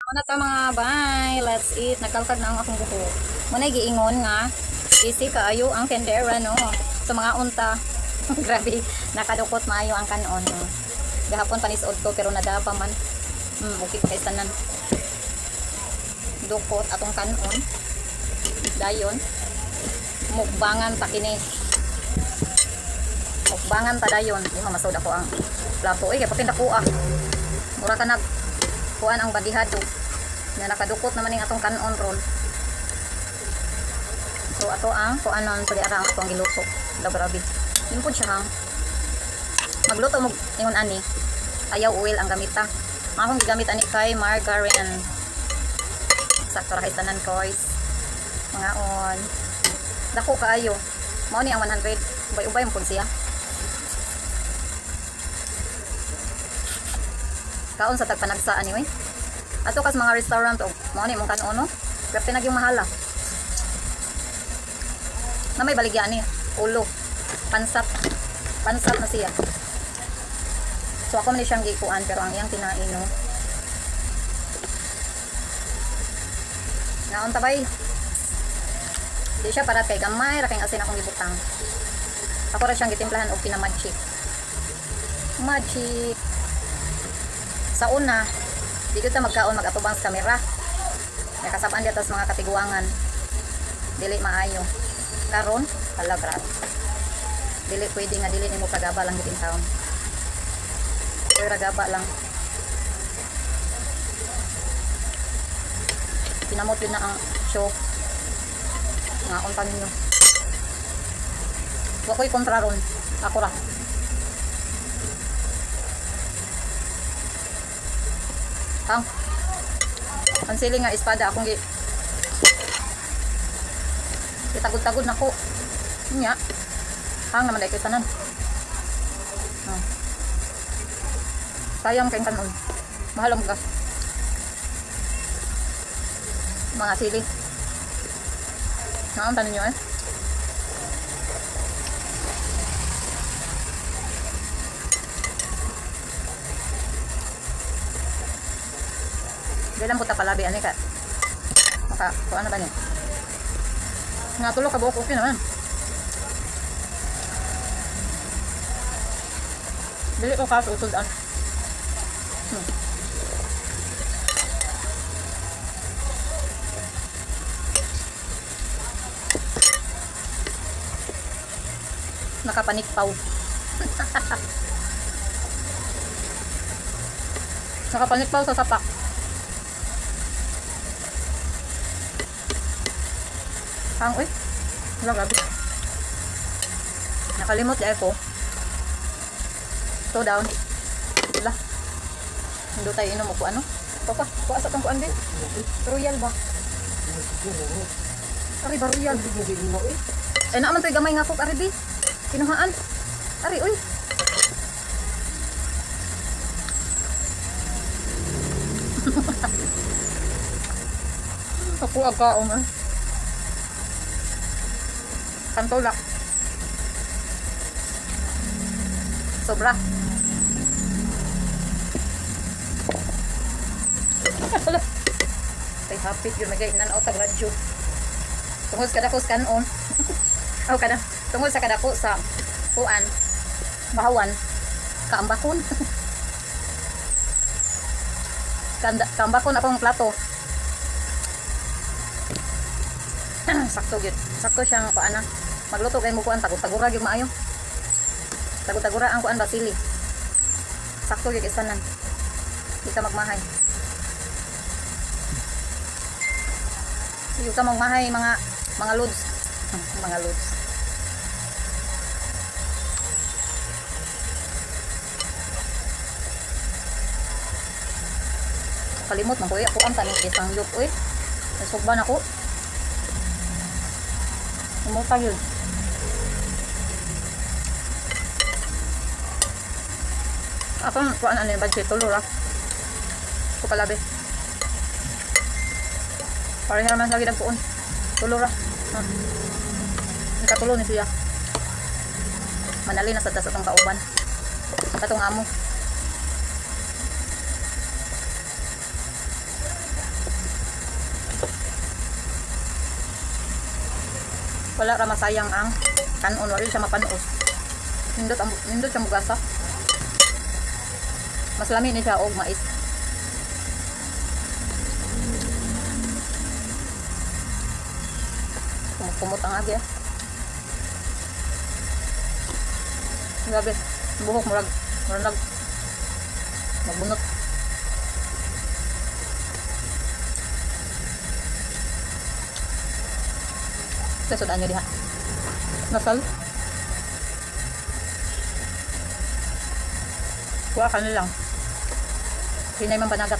Ano ta, mga bay? Let's eat. Nakalkag na ang akong buhok. Muna giingon nga easy kaayo ang tendera, no. So mga unta. Grabe, nakadukot maayo ang kanon, no. Gahapon panisod ko pero nadapa man. Okay pa kay tanan. Dukot atong kanon. Dayon. Mukbangan ta kini. Mukbangan ta dayon. Di masod ako ang plato. Ay, kay papinda ko ah. Mura ka nag kuan ang badihado nga nakadukot naman ning atong kanon ron. So ato ang kuanon pag ara ang atong giluto. Da grabe. Yun po siya hang. Magluto mo ingon ani. Ayaw oil ang gamita. Ang akong gigamit ani kay margarine. Sakto ra kay tanan, koys. Mga on. Dako kaayo. Mao ni ang 100. Ubay-ubay mo pud siya. Kaon sa tagpanagsa ani oy. Ato kas mga restaurant og mao ni mong kanon, no. Grabe na gyud mahala. Na may baligya ni ulo. Pansat. Pansat na siya. So ako man ni siyang gikuan pero ang iyang tinain, no. Naon tabay. Di siya para kay gamay ra kay asin akong gibutang. Ako ra siyang gitimplahan og pinamagic. Magic. Sa una, di kita magkaon mag-atubang sa kamera. Nakasapaan dito sa mga katiguangan. Dili maayo. Karon, hala grabe. Dili pwede nga dili nimo kagaba lang gid taon. Pero gaba lang. Pinamot yun na ang show. Nga akong ninyo. Wa ko'y kontra ron. Ako ra. Kang. Ang sili nga espada akong gi Itagod-tagod na ko. Nya. Hang naman dahil kay tanan. Ah. Sayang kay kanon. Mahal ang gas. Mga sili. Naon tanin nyo eh. Di lang puta palabi ani ka. Maka, kuan na ba niya? Nga tulo ka buok okay naman. Dili ko kaso usod an. Nakapanikpaw. Nakapanikpaw sa sapak. Ang, uy. Wala, grabe. Nakalimot di ko. Slow down. Wala. Hindi tayo inom o ano. Papa, kuha sa tong kuan din. Royal ba? Ari ba royal? Eh naaman to'y gamay nga cook ari bi. Kinuhaan. Ari uy. Ako ang kaon eh. Kantulak. Sobra. Kay hapit yun magay nan out radyo. Tungod sa kadako sa kanon. Aw kada. Tungod sa kadako sa kuan. Bahawan. Kaambakon. Kanda, kaambakon akong plato. Sakto gyud. Sakto siyang kuan na. Magluto kay mo kuan tagod-tagura gyud maayo. Tagod-tagura ang kuan basili. Sakto gyud isanan. Di ka magmahay. Di ka magmahay mga lods. Mga lods. Kalimot man kuya ko ang taning isang yuk uy. Nasugban ako. Umuta yun. Ako, kuan ano yung budget, tulo ra. Ko palabi. Pareha naman sa gidagpuon. Tulo ra. Ha. Nakatulo ni siya. Manali na sa tas atong kauban. Katong amo. Wala ra masayang ang kanon, wala siya mapanos. Nindot siya mugasa. Mas lami ni siya og mais. Kumot-kumot ang agi, ah. Grabe, buhok murag magbunot. Sa sudan nyo diha. Nasal. Kuha ka na lang. Hinay man panagat.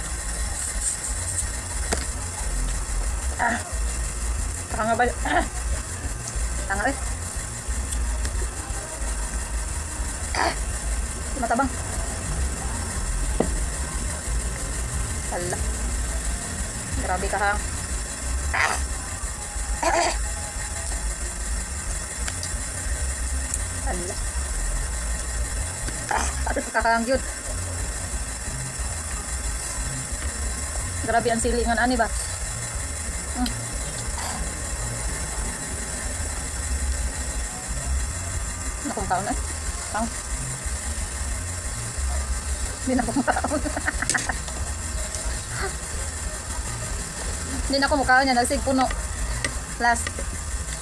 Ah. Tanga ba? Ah. Tanga eh. Ah. Matabang. Hala. Grabe ka, hang. Ah. Ah. Hala. Ah, kakahang yun. Grabe ang silingan ani ba? Nakong kaon eh. Pang. Hindi na akong kaon. Hindi na ako mukaon niya. Nagsig puno. Last.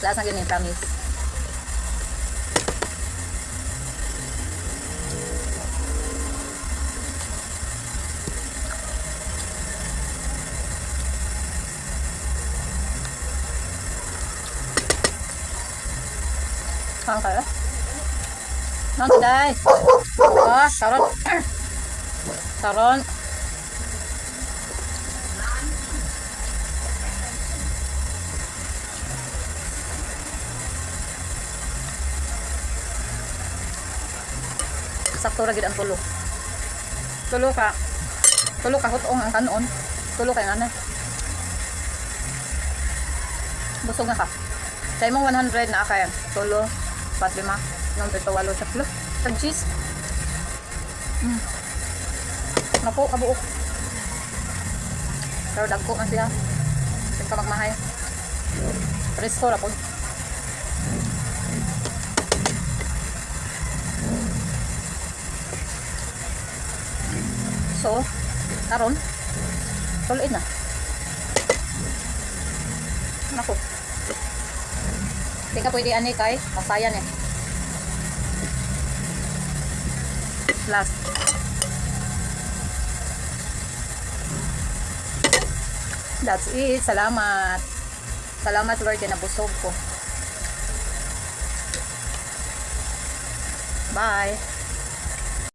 Last na ganyan, promise. Kaon kayo? Nang day. Ah, karon. Karon. Sakto ra gid ang tulo. Tulo ka. Tulo ka hutong ang kanon. Tulo kay ana. Busog na ka. Sa imong 100 na kay tulo, 4, 5, 6, 7, 8, 10. Tag cheese. Napo, kabuok. Pero dagko man siya. Sige ka magmahay. Presko ra pod. So, karon tuloy na. Nako. Di ka pwede ani kay masayan eh. Last. That's it. Salamat. Salamat, Lord, kay nabusog ko. Bye.